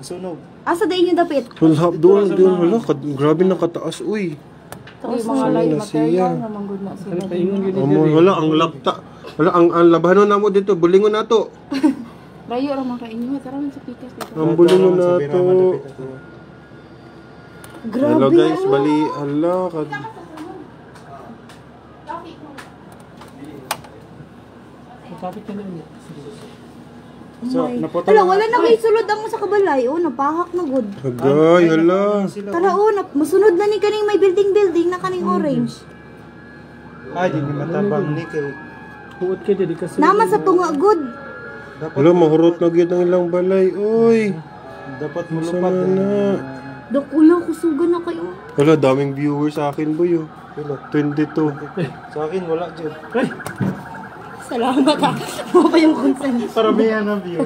Sunog. Asa da inyo dapit? Wala, doon, doon, wala. Grabe na kataas, uy. Uy, mga light na siya. material naman gud na sila. Paingon gyud Amo, wala, ang lapta. Wala, ang labanon na mo dito, bulingon na to. Layo ra man ka inyo, tara man sa pikas dito. Ang bulingon na to. Grabe. Hello guys, bali, hala. Kapit ka na niya. So, naputol. Hala, wala na kay sulod ang sa kabalay. Oh, napahak na gud. Agay, hala. Tara oh, musunod na ni kaning may building-building na kaning orange. Ay, di ni matabang ni kay Huot ka diri kasi. Naman sa tunga gud. dapat Wala, mahurot na gyud ang ilang balay, uy. dapat Sama mulupad. na. Dakula kusugan na kayo. Wala, daming viewers sa akin, boy, oh. Pila? 22. Sa akin wala jud. Salamat ah. Mo pa yung consent. Paramihan ng view.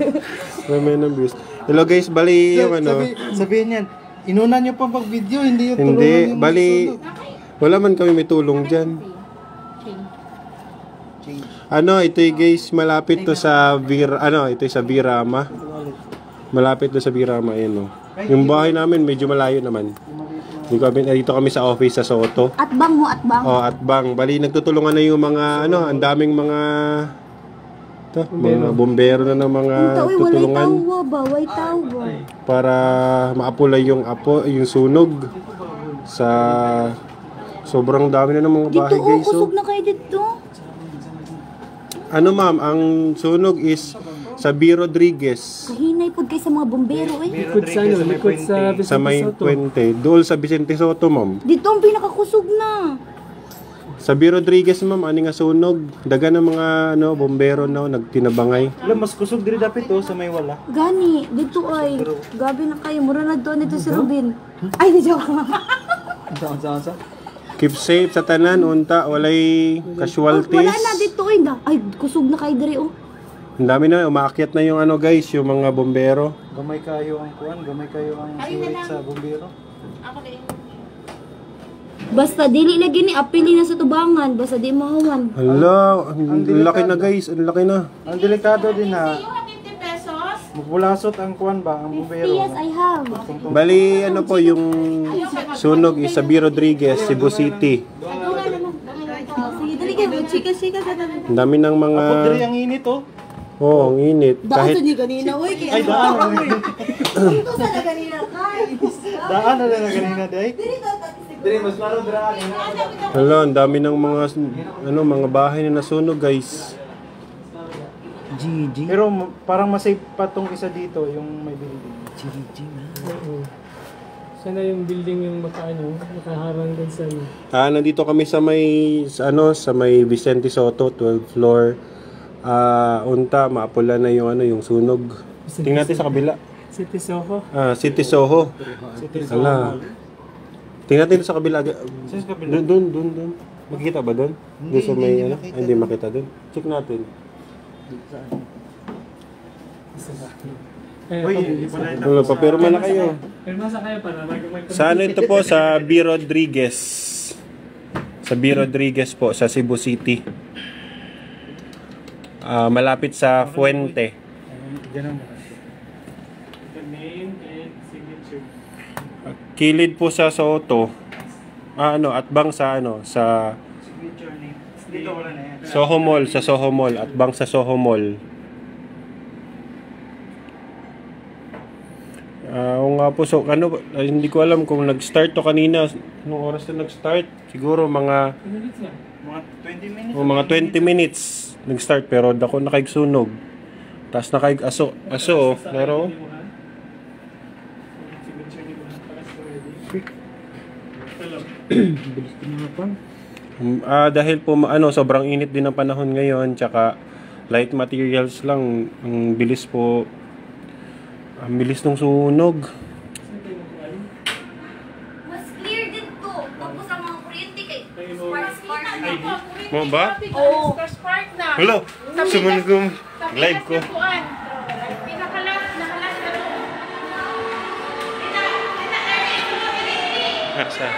Marami ng views. Hello guys, bali yung ano. Sabihin niyan, inuna niyo pa pag-video, hindi yung tulungan Hindi, yung bali, sunog. wala man kami may tulong dyan. Ano, ito yung guys, malapit to sa ano, ito sa Virama. Malapit to sa Virama, ayun oh. Yung bahay namin medyo malayo naman. Dito kami sa office sa Soto. At bang ho, at bang. Oh, at bang, bali nagtutulungan na yung mga ano, ang daming mga to, mga bombero na ng mga Unta, uy, walay tutulungan tawa ba? Walay tawa ba? para maapulay yung apo, yung sunog sa sobrang dami na ng mga Dito bahay oh, guys. kusog Oh. na kayo dito. Ano ma'am, ang sunog is sa B. Rodriguez Kahinay pod kay sa mga bombero eh. Likod sa ano, likod sa sa may Vicente Soto. puente. Dool sa Vicente Soto, ma'am. Dito ang pinakakusog na. Sa B. Rodriguez, ma'am, ani nga sunog. Daga ng mga ano, bombero no, nagtinabangay. Wala, mas kusog diri dapit oh, sa may wala. Gani, dito ay. Gabi na kayo. Mura na doon dito si Ruben. Ay, di joke lang. Saan, saan? Keep safe sa tanan, unta, walay casualties. Wala na dito ay. Ay, kusog na kayo diri oh. Ang dami na, umaakyat na yung ano guys, yung mga bombero. Gamay kayo ang kuan, gamay kayo ang suwit sa bumbero. Basta dili lagi ni apili na sa tubangan, basta di mahuman. Hala, ang laki na guys, ang laki na. Ang delikado din na 50 pesos. magbulasot ang kuan ba, ang bumbero. Yes, I have. Bali, ano po, yung sunog is sa B. Rodriguez, Cebu City. Sige, dali kayo. Chika-chika sa tanan. Ang dami ng mga... Abot diri ang init oh. Oo, oh, ang init. Daan Kahit sa ni kanina, oy. Ay, daan. Ito sa na kanina, kay. Daan na lang kanina day. Diri mas laro dira Hala, ang dami ng mga ano, mga bahay na nasunog, guys. GG. Pero parang masave pa tong isa dito, yung may building. GG na. Oo. Sana yung building yung makaano, nakaharang dun sa ano. Ah, nandito kami sa may sa ano, sa may Vicente Soto, 12th floor. Ah, unta maapula na yung ano, yung sunog. Tingnan natin sa kabila. City Soho. Ah, City Soho. City Soho. Hala. Tingnan natin sa kabila. Sa kabila. Doon, doon, doon, doon. Makikita ba doon? Doon sa may ano? Ay, hindi makita doon. Check natin. Eh, Uy, hindi pala ito. Wala, papirma na kayo. Pero masa kayo para mag Sa ano ito po? Sa B. Rodriguez. Sa B. Rodriguez po, sa Cebu City. Ah, malapit sa Fuente. Ganun mo. The name and signature. Kilid po sa Soto. Ah, ano, atbang sa ano, sa Signature name. Dito wala na yan. Soho Mall, sa Soho Mall, atbang sa Soho Mall. Ah, oo nga po. So, ano, ay, hindi ko alam kung nag-start to kanina. Anong oras na nag-start? Siguro mga Minutes na. Mga 20 minutes. o mga 20 minutes nag-start pero dako nakaigsunog. Tapos nakaig aso, aso, oh. Pero Signature ni mo para sa ready. Bilis din mga pan. Dahil po ano, sobrang init din ng panahon ngayon tsaka light materials lang ang bilis po. Ang bilis ng sunog. Mas clear dito. Tapos ang mga kuryente kay spark spark na. Mo ba? Oo. Spark na. Hello. Sumunod ko live ko. Pinakalas, nakalas na to. Asa?